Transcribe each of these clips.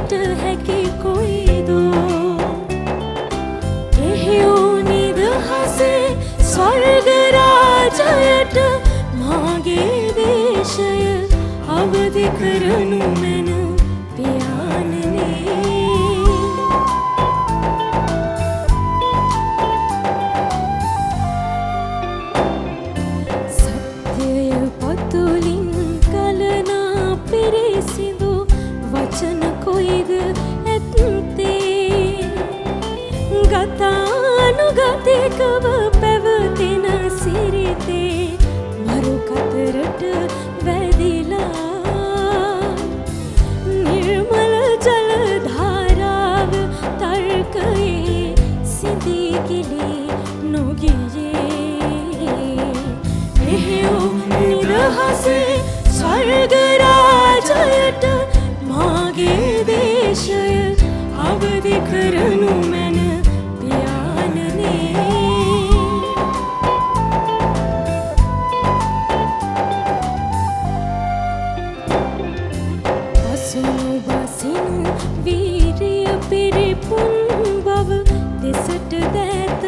සිටිනට හැකි කොයිදෝ? එහෙව් නිදහසේ ස්වර්ග රාජයට මාගේ දේශය අවදි කරනු මැන පියාණනේ. සත්‍යය පතුලින් ගලනා පිරිසිදු වචන කොයිද ඇත්තේ? ගතානුගතිකව පැවතෙන සිරිතේ මරු කතරට වැදිලා නිර්මල ජල ධාරාව තර්කයේ සිඳී ගිලී නොගියේ. එහෙව් නිදහසේ ස්වර්ග රාජයට මාගේ දේශය අවදි කරනු මැන පියාණනේ. පසුනු බසින වීරිය පිරිපුන් බව දෙසට දෑත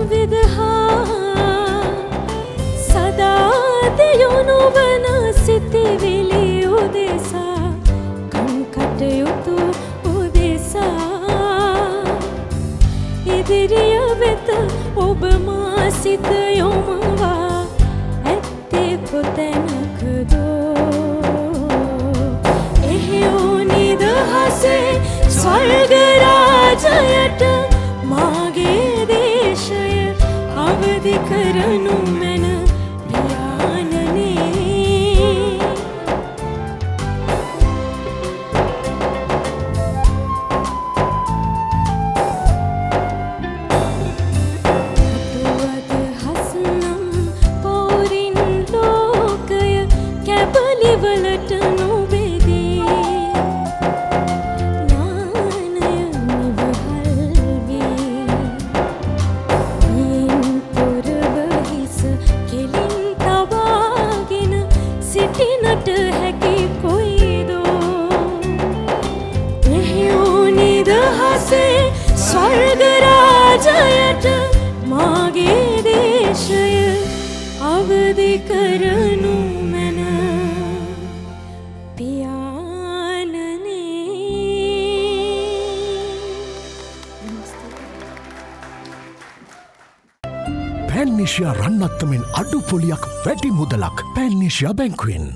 විදහා සදා දියුණු වන සිතිවිලි උදෙසා කම් කටයුතු උදෙසා ඉදිරිය වෙත ඔබ මා සිත යොමවා ඇත්තේ කොතැනකදෝ? එහෙව් නිදහසේ ස්වර්ග රාජයට මාගේ දේශය අවදි කරනු මැන පියාණනේ. අදහස් නම් පවුරින් ලෝකය කැබලිවලට නොබෙදේ. ඥානය නිවහල් වේ. බියෙන් තොරව හිස කෙලින් තබාගෙන සිටිනට හැකි කොයිදෝ? එහෙව් නිදහසේ ස්වර්ග රාජයට මාගේ දේශය අවදි කරනු මැන පියාණනේ. පැන්නේෂියා රන්නත්තමෙන් අඩු පොලියක් වැඩි මුදලක්, පැන්නේෂියා බැංකුවෙන්.